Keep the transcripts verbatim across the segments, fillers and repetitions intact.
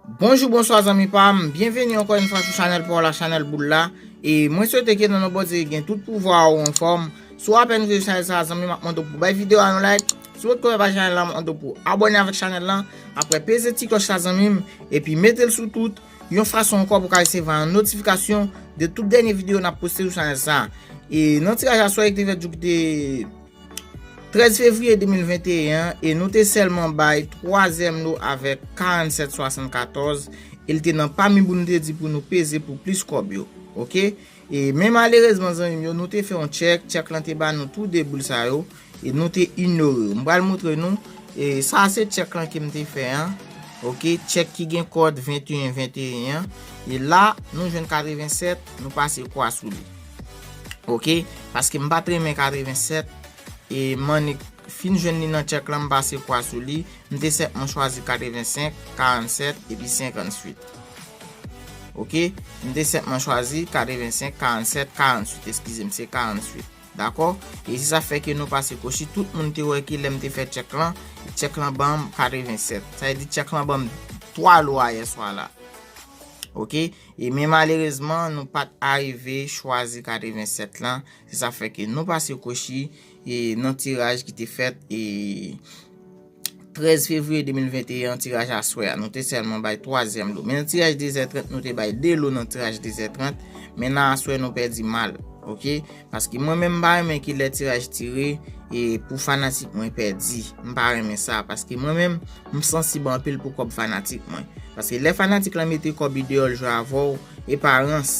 Bonjou, bonswa zanmi pa m, byenveni ankò yon fwa sou chanèl pa w la, chanèl boul la. E mwen swete ke nan non Bondye gen tout pouvwa ou anfòm. Si w apèn rive sou chanèl sa a, zanmi m, m ap mande w pou bay videyo a yon like. Si w potko fè pati chanèl la, m ap mande w pou abòne avèk chanèl la. Apre, peze ti klòch la, zanmi m, epi mete l sou tout, yon fason ankò pou w ka resevwa yon notifikasyon de tout dènye videyo n ap poste sou chanèl sa a. E nan tiraj aswè a ki te fèt jou ki te trèz fevriye de mil venteyen an, e nou te sèlman bay twazyèm lo avèk karannsèt swasannkatòz, e l te nan pami boul nou te di pou nou peze pou plis kòb yo. Oke? E, men malerezman, zanmi m yo, nou te fè yon tchèk, tchèk lan te ba nou tou de boul sa yo, e nou te inyore yo. M pral montre nou, e sa se tchèk lan ke m te fè an. Oke, tchèk ki gen kòd venteyen venteyen an. E la, nou jwenn katrevensèt, nou pase kwa sou li. Oke, paske m pa t renmen katrevensèt, e m annik fin jwenn li nan tchèk lan, m pase kwa sou li. M te sèlman chwazi katrevensenk, karannsèt epi senkantuit. Oke? M te sèlman chwazi katrevensenk, karannsèt, karantuit. Eskize m, se karantuit. Dakò? E se sa fè ke nou pase kwochi. Tout moun te wè ke lè m te fè tchèk lan, tchèk lan ban m katrevensèt. Sa vle di tchèk lan ban m twa lo a yè swa la. Oke? E men malerezman, nou pa t arive chwazi katrevensèt lan. Se sa fè ke nou pase kwochi e nan tiraj ki te fèt e trèz fevriye de mil venteyen an, tiraj aswè a. Nou te sèlman bay twazyèm lo. Men nan tiraj de zè trant, nou te bay de lo nan tiraj de zè trant. Men nan aswè, nou pèdi mal. Oke? Paske mwen menm, m pa renmen ke lè tiraj tire, e pou fanatik mwen pèdi. M pa renmen sa. Paske mwen menm, m sansib anpil pou kòb fanatik mwen. Paske lè fanatik lan mete kòb li deyò, l jwe avè w, e pa rans.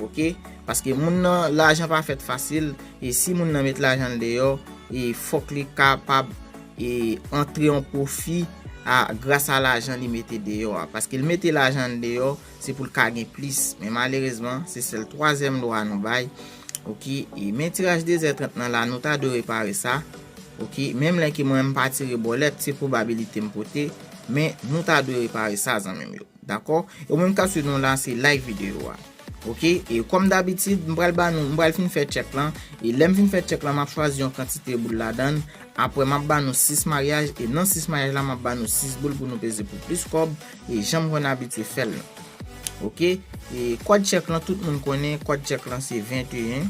Oke? Paske moun nan, lajan pa fèt fasil, e si moun nan met lajan l deyò, e fòk li kapab, e antre yon pwofi a, gras a lajan li mete deyò a. Paske l mete lajan l deyò, se pou l ka gen plis. Men malerezman, se sèl twazyèm lo a nou bay. Oke? E men tiraj de zè trant nan la, nou ta dwe repare sa. Oke? Menm lè ke mwen, m pa tire bòlèt, se pwobabilite m pote, men nou ta dwe repare sa, zanmi m yo. Dakò? E ou menm k ap swiv nou la, se like videyo a. Oke? E kòm dabitid, m pral ba nou, m pral fin fè tchèk lan. E lè m fin fè tchèk lan, m ap chwazi yon kantite boul ladan l. Apre, m ap ba nou sis maryaj. E nan sis maryaj la, m ap ba nou sis boul pou nou peze pou plis kòb. E jan m konn abitye fè l lan. Oke? E kòd tchèk lan, tout moun konnen, kòd tchèk lan se venteyen.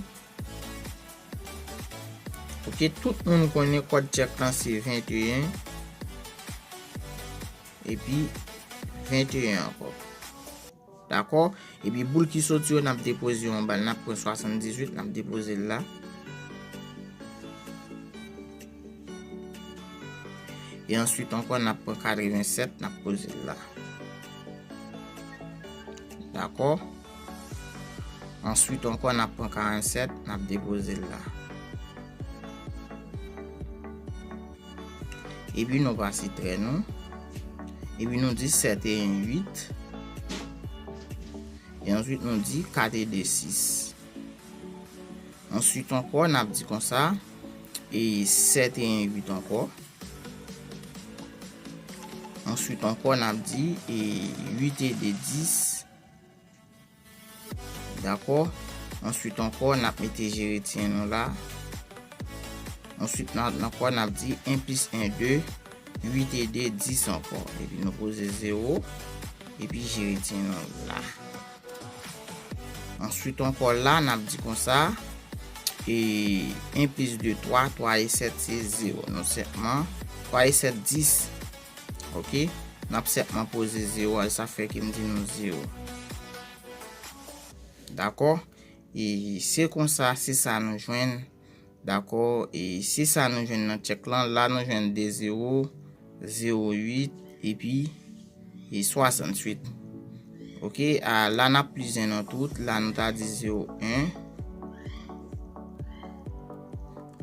Oke? Tout moun konnen kòd tchèk lan se venteyen. Epi venteyen ankò. Dakò? Epi boul ki soti yo, n ap depoze yo anba l. N ap pran swasanndizuit, n ap depoze l la. E answit ankò, n ap pran katrevensèt, n ap poze l la. Dakò? Answit ankò, n ap pran karannsèt, n ap depoze l la. Epi nou pase trè nou. Epi nou di sèt e en uit. E answit nou di kat e de sis. Answit ankò, n ap di konsa, e sèt e en uit ankò. Answit ankò, n ap di, e uit e de dis. Dakò? Answit ankò, n ap mete je retiens nou la. Answit, n ap, ankò, n ap di en plis en de, uit e de dis ankò. Epi nou poze zewo, epi je retiens nou la. Answit ankò la, n ap di konsa, e en plis de twa, twa e sèt se zewo. Nou senpman, twa e sèt dis. Oke? N ap senpman poze zewo a, sa fè ke m di nou zewo. Dakò? E se konsa, se sa nou jwenn. Dakò? E se sa nou jwenn nan tchèk lan. La nou jwenn de zewo, zewo uit, epi, e swasanntuit. Oke? A, la n ap plize nan tout. La nou ta di zewo en.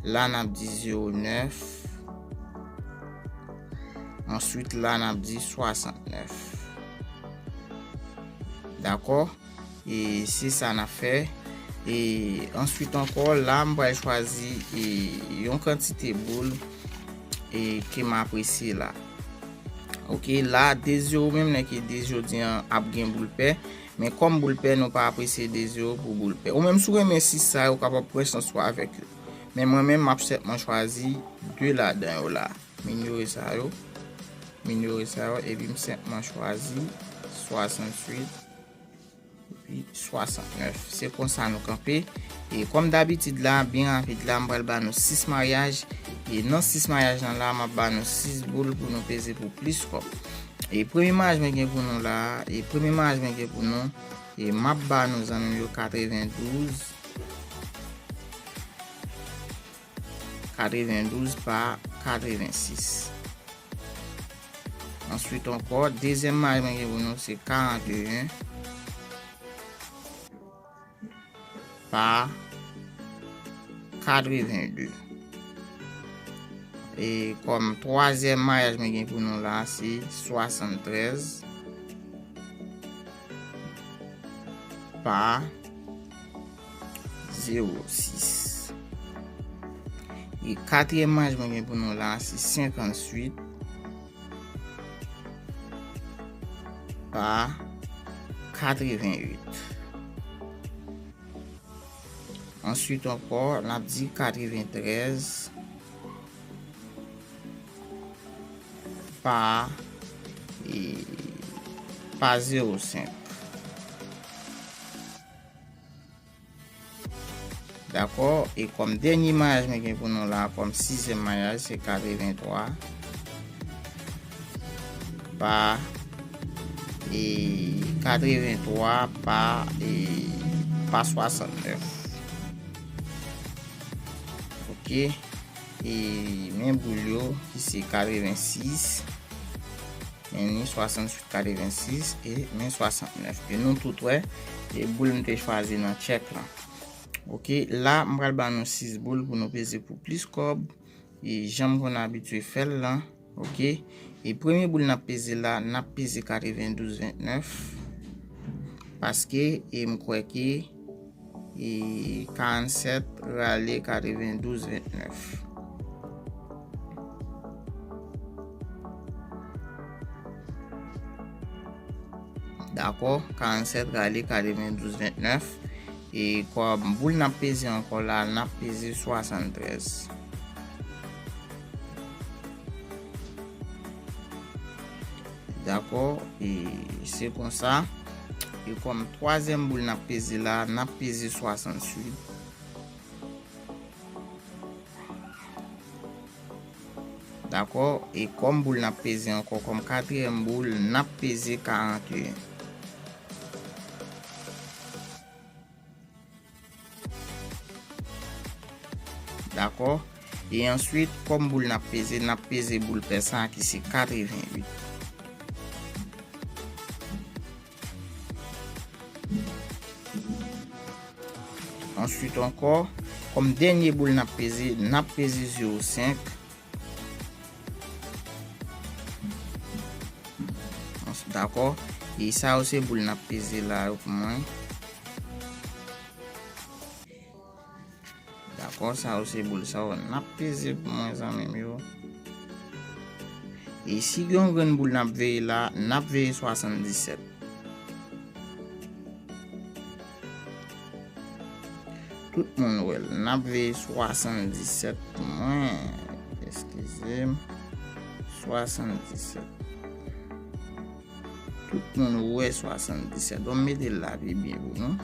La n ap di zewo nèf. Answit, la n ap di swasantnèf. Dakò? E se sa n ap fè. E answit ankò, la m pral chwazi, e, yon kantite boul, e, ke m apresye la. Oke, la, de zewo, menm lè ke de jodi an ap gen boul pè. Men kòm boul pè, nou pa apresye de zewo pou boul pè. Ou menm si w renmen sis sa yo, w kapab pran chans ou avèk yo. Men mwen menm, m ap senpman chwazi de ladan yo la. M inyore sa yo. minore sa yo, epi m senpman chwazi swasanntuit epi swasantnèf. Se konsa nou kanpe. E kòm dabitid la, byen rapid la, m pral ba nou sis mayaj. E nan sis mayaj lan la, m ap ba nou sis boul pou nou peze pou plis kòb. E premye mayaj mwen gen pou nou la, e premye mayaj mwen gen pou nou, e m ap ba nou zanmi m yo katrevendouz, katrevendouz pa katrevensis. Answit ankò, dezyèm mayaj mwen gen pou nou se karanteyen pa katrevende. E kòm twazyèm mayaj mwen gen pou nou la, se swasanntrèz pa zewo sis. E katriyèm mayaj mwen gen pou nou la, se senkantuit pa katreventuit. Answit ankò, n ap di katreventrèz pa, e, pa zewo senk. Dakò? E kòm dènye mayaj mwen gen pou nou la, kòm sizyèm mayaj, se katreventwa pa, e, katreventwa pa, e, pa swasantnèf. Oke? E men boul yo, ki se katrevensis, men ni swasanntuit, katrevensis, e men swasantnèf. E nou tout wè, e boul m te chwazi nan tchèk lan. Oke, la, m pral ba nou sis boul pou nou peze pou plis kòb. E jan m konn abitye fè l lan, oke? E premye boul n ap peze la, n ap peze katrevendouz ventnèf. Paske, e m kwè ke, e karannsèt rale katrevendouz ventnèf. Dakò, karannsèt rale katrevendouz ventnèf. E kòm boul n ap peze ankò la, n ap peze swasanntrèz. Dakò, e se konsa. E kòm twazyèm boul n ap peze la, n ap peze swasanntuit. Dakò, e kòm boul n ap peze ankò, kòm katriyèm boul, n ap peze karanteyen. Dakò? E answit, kòm boul n ap peze, n ap peze boul pè sa a ki se katreventuit. Answit ankò, kòm dènye boul n ap peze, n ap peze zewo senk. Dakò? E sa yo se boul n ap peze la yo pou mwen. Dakò, sa yo se boul sa yo n ap peze pou mwen, zanmi m yo. E si gen yon grenn boul n ap veye la, n ap veye swasanndisèt. Tout moun wè l. N ap veye swasanndisèt pou mwen. Eskize m. Swasanndisèt. Tout moun wè swasanndisèt. Bon, m mete l la pi byen pou nou.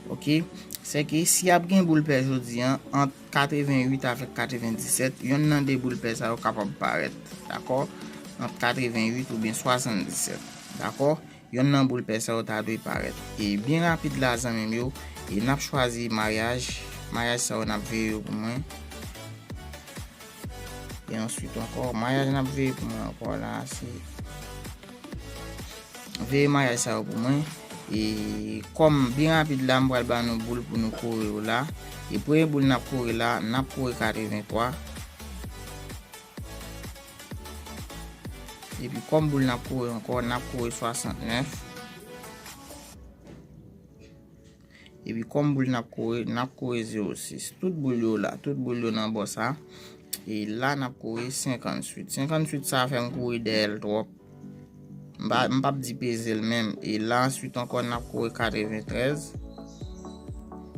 Oke. Sèke si ap gen boul pè jodi a, ant katreventuit avèk katrevendisèt, yonn nan de boul pè sa yo kapab parèt. Dakò? Ant katreventuit oubyen swasanndisèt. Dakò? Yonn nan boul pè sa yo ta dwe parèt. E byen rapid la, zanmi m yo, e n ap chwazi mayaj. Mayaj sa yo n ap veye yo pou mwen. E answit ankò, mayaj n ap veye pou mwen ankò la, se veye mayaj sa yo pou mwen. E kòm byen rapid la, m pral ba nou boul pou nou kore yo la. E premye boul n ap kore la, n ap kore katreventwa. Epi kòm boul n ap kore ankò, n ap kore swasantnèf. Epi kòm boul n ap kore, n ap kore zewo sis. Tout boul yo la, tout boul yo nan bò sa. E la n ap kore senkantuit. Senkantuit sa fè m kouri dèyè l twòp. M pa, m p ap di peze l menm. E la answit ankò n ap kore katreventrèz.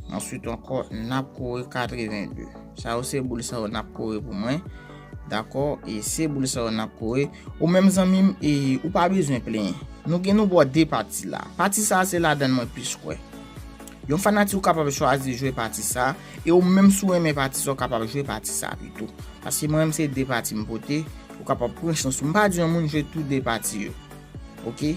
Answit ankò n ap kore katrevende. Sa yo se boul sa yo n ap kore pou mwen. Dakò? E se boul sa yo n ap kore. Ou menm zanmi m, e ou pa bezwen plenyen. Nou gen nou bò de pati la. Pati sa a se ladann mwen plis kwè. Yon fanatik ou kapab chwazi jwe pati sa a, e ou menm si w renmen pati sa a, ou kapab jwe pati sa a pito. Paske mwen menm se de pati m pote, ou kapab pran chans ou. M pa di yon moun jwe tou de pati yo. Oke?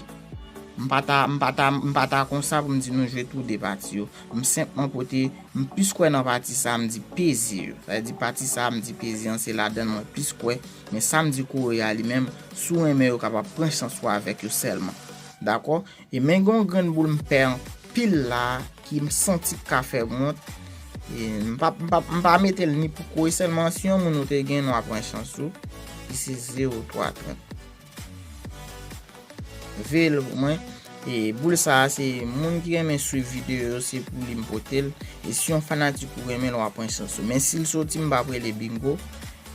M pa ta, m pa ta, m pa ta konsa pou m di nou jwe tou de pati yo. M senpman pote, m plis kwè nan pati sa a, m di peze yo. Sa vle di pati sa a, m di peze an, se ladann mwen plis kwè. Men sa m di kore a li menm, si w renmen yo kapab pran chans ou avèk yo sèlman. Dakò? E men gen yon grenn boul m pè anpil la, ki m santi k ka fè m wont. E m pa, m pa, m pa mete l ni pou kore sèlman, si yon moun ou te gen, nou ap pran chans ou. Ki se zewo twa trant. Veye l pou mwen. E boul sa a, se moun ki renmen swiv videyo yo, se pou li m pote l. E si yon fanatik ou renmen l, w ap pran chans ou. Men si l soti, m p ap rele bingo.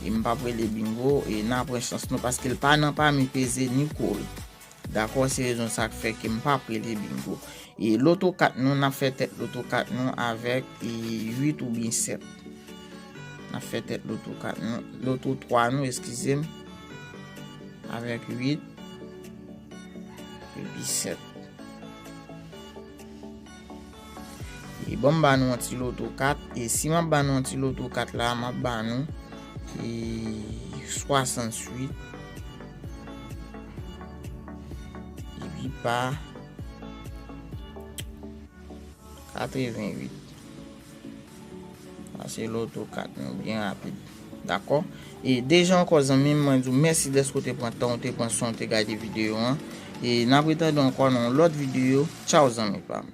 E m p ap rele bingo, e n a pran chans nou, paske l pa nan pami peze ni kore. Dakò, se rezon sa k fè ke m p ap rele bingo. E loto kat nou, n ap fè tèt loto kat nou avèk, e, uit oubyen sèt. N ap fè tèt loto kat nou, loto twa nou, eskize m, avèk uit epi sèt. E ban m ba nou yon ti loto kat. E si m ap ba nou yon ti loto kat la, m ap ba nou, e, swasanntuit. Epi pa katreventuit. Sa se loto kat nou byen rapid. Dakò? E deja ankò, zanmi m, mwen di w mèsi dèske w te pran tan, w te pran swen, w te gade videyo an. E n ap retande ankò nan yon lòt videyo. Tchaw, zanmi pa m.